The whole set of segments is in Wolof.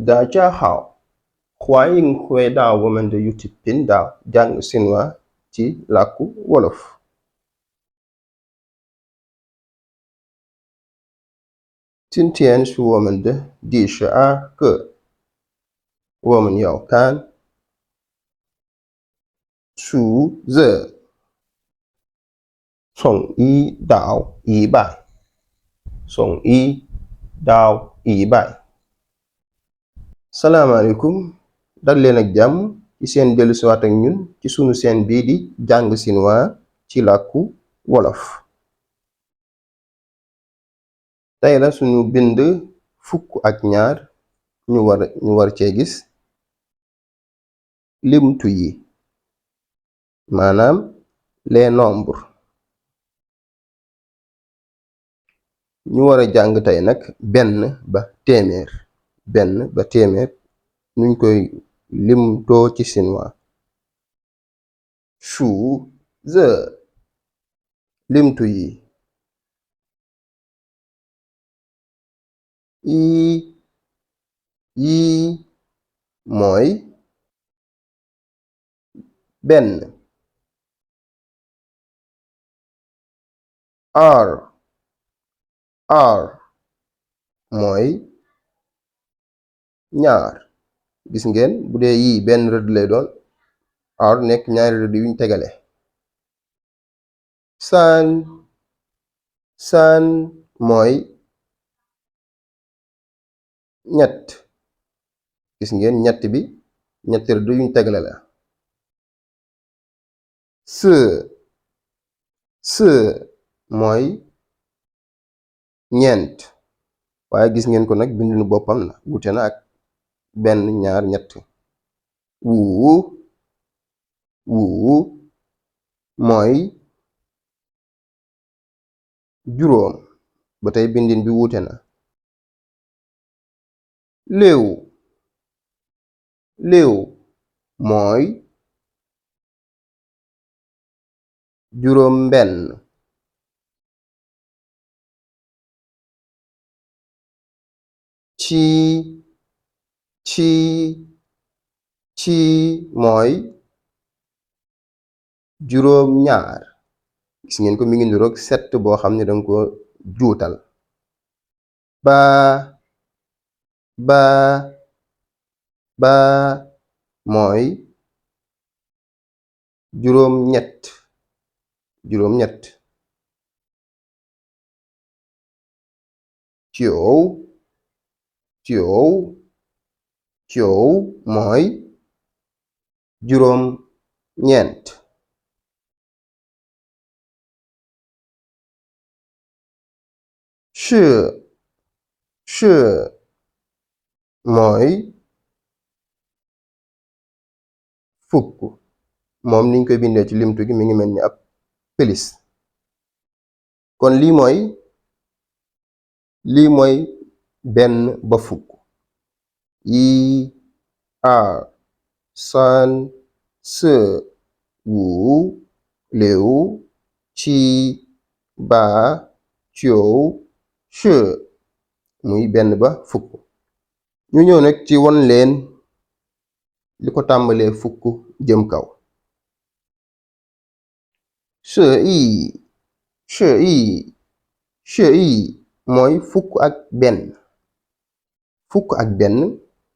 大家好，欢迎回到我们的 YouTube 频道讲新话及làkku wolof。今天是我们的第12课，我们要看数字从1到100，从1到100。salaamaaleykum, dal leen ak jàmm ci seen dellusiwaat ak ñun ci sunu seen bii di jàng sinwaa ci làkku wolof. tey la suñu bind fukk ak ñaar ñu war cee gis limtu yi, maanaam les nombres. ñu war a jàng tey nag benn ba téeméer nuñ koy limtoo ci sinwaa.数字limtu yi. yi mooy benn. r mooy ñaar. gis ngeen bu dee yi benn rëdd lay doon, r nekk ñaari rëdd yuñ tegale. saan mooy ñett. gis ngeen ñett bi ñetti rëdd yuñ tegale la. mooy ñeent, waaye gis ngeen ko nag bindunu boppam la, wute na ak benn, ñaar, ñett. wuu mooy juróom, ba tey bindin bi wuute na. léew mooy juróom benn. ci mooy juróom ñaar. gis ngeen ko mi ngi niroog set boo xam ne danga ko juutal. baa mooy juróom ñett. coow mooy juróom ñeent. mooy fukk. moom niñ koy bindee ci limtu gi mi ngi mel ni ab pilis. kon lii mooy benn ba fukk. yi san se wu léew ci baa coow che muy benn ba fukk. ñu ñëw nag ci won leen li ko tàmbalee fukk jëm kaw. che yi mooy fukk ak benn.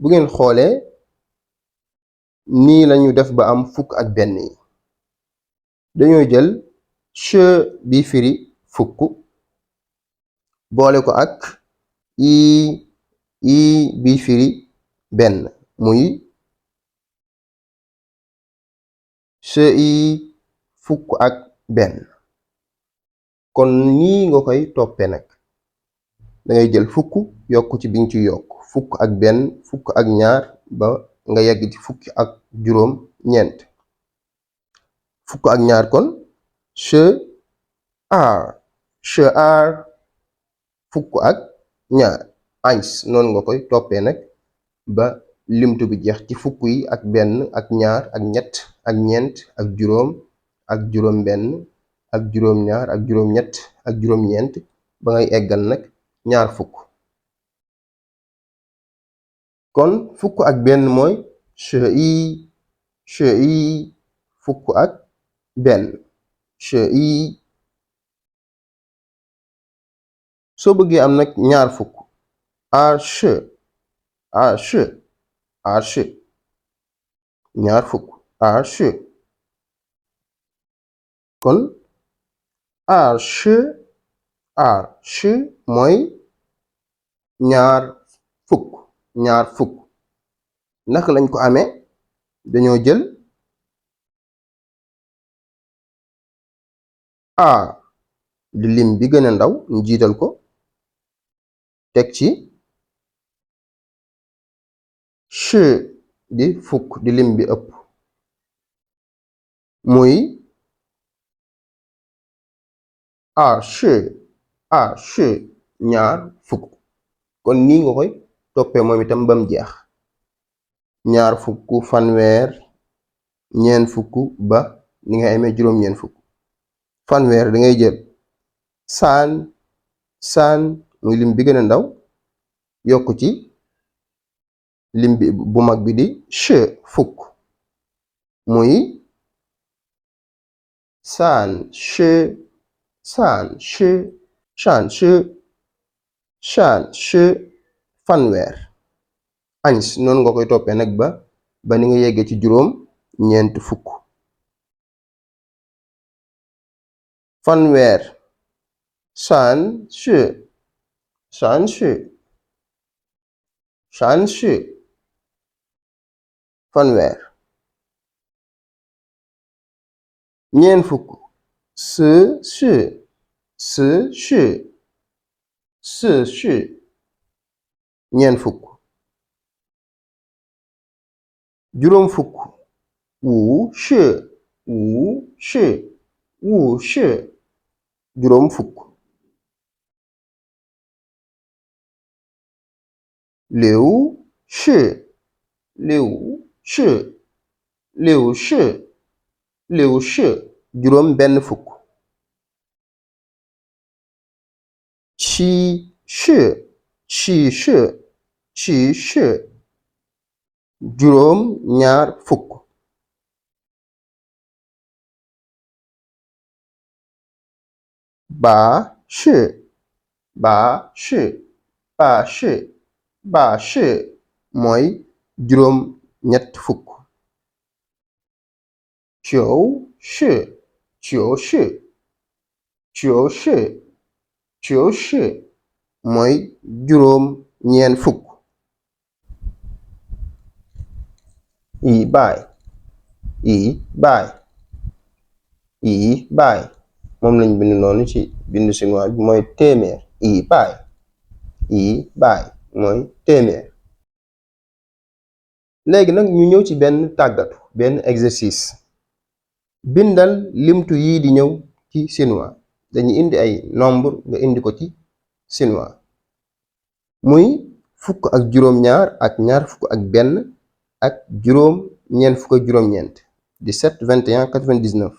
bu ngeen xoolee nii lañu def ba am fukk ak benn yi. dañoo jël che bi firi fukk boole ko ak i bi firi benn, muy che yi fukk ak benn. kon nii nga koy toppe nag, dangay jël fukk yokk ci bi nga ci yokk, fukk ak benn, fukk ak ñaar, ba nga yegg ci fukk ak juróom ñeent. fukk ak ñaar kon che fukk ak ñaar. noonu nga koy toppee nag ba limtu bi jeex ci fukk yi ak benn ak ñaar ak ñett ak ñeent ak juróom ak juróom benn ak juróom ñaar ak juróom ñett ak juróom ñeent ba ngay eggal nag ñaar fukk. kon fukk ak benn mooy 11fukk ak benn 11 soo bëggee am nag ñaar fukk 20ñaar fukk 20 kon 20 mooy ñaar fukk naka lañ ko amee dañoo jël a di lim bi gën a ndaw ñu jiital ko teg ci di fukk di lim bi ëpp muy 20 ñaar fukk kon nii nga koy toppee moom itam bam jeex ñaar fukk fanweer ñeent fukk ba ni nga amee juróom-ñeent fukk fanweer da ngay jël saan muy lim bi gën a ndaw yokk ci lim bi bu mag bi di fukk muy saan fanweer anis noonu nga koy toppee nag ba ni nga yeggee ci juróom ñeent fukk fanweer 30fanweer ñeent fukk 40ñeent fukk juróom fukk 50juróom fukk六十juróom benn fukk 70juróom ñaar fukk 80mooy juróom ñett fukk 90mooy juróom ñeent fukk 100moom lañ bind noonu ci bindu chinois bi mooy téeméer 100mooy téeméer léegi nag ñu ñëw ci benn tàggatu benn exercice bindal limtu yii di ñëw ci chinois dañuy indi ay nombre nga indi ko ci chinois muy fukk ak juróom-ñaar ak ñaar fukk ak benn ak juróom ñeent fukk ak juróom-ñeent 17 21 99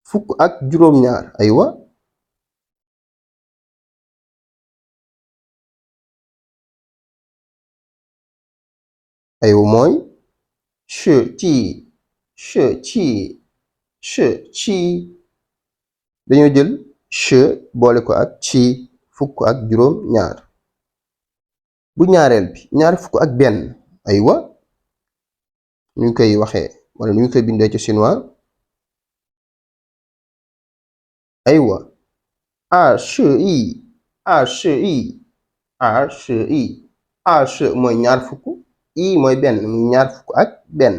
fukk ak juróom-ñaar aywa mooy shi dañoo jël boole ko ak ci fukk ak juróom-ñaar bu ñaareel bi ñaar fukk ak benn aywa ñu koy waxee wala ñu koy bindee ci chinois aywa 20mooy ñaar fukk mooy benn muy ñaar fukk ak benn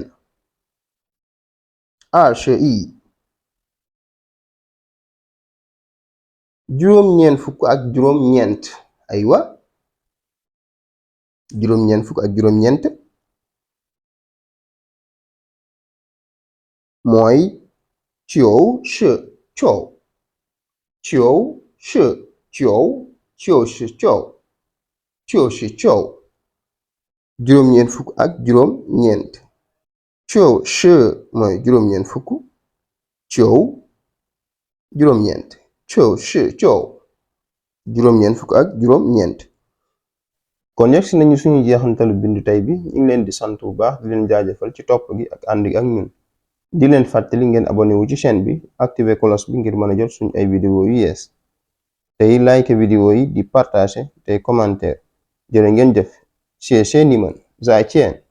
20juróom ñeent fukk ak juróom ñeent aywa juróom ñeent fukk ak juróom ñeent mooy juróom ñeent fukk ak juróom ñeent mooy juróom ñeent fukk juróom ñeent juróom ñeent fukk ak juróom ñeent kon yegg si nañu suñu jeexantalu bindu tey bi. ñu ngi leen di sant bu baax di leen jaajëfal ci topp gi ak ànd gi ak ñun. di leen fàttali ngeen abonné wu ci chaîne bi activer cloche bi ngir mën a jot suñu ay vidéo yu yees tey like vidéo yi di partager tey commentaire jërë ngeen jëf. Xie Xie ni man, 再见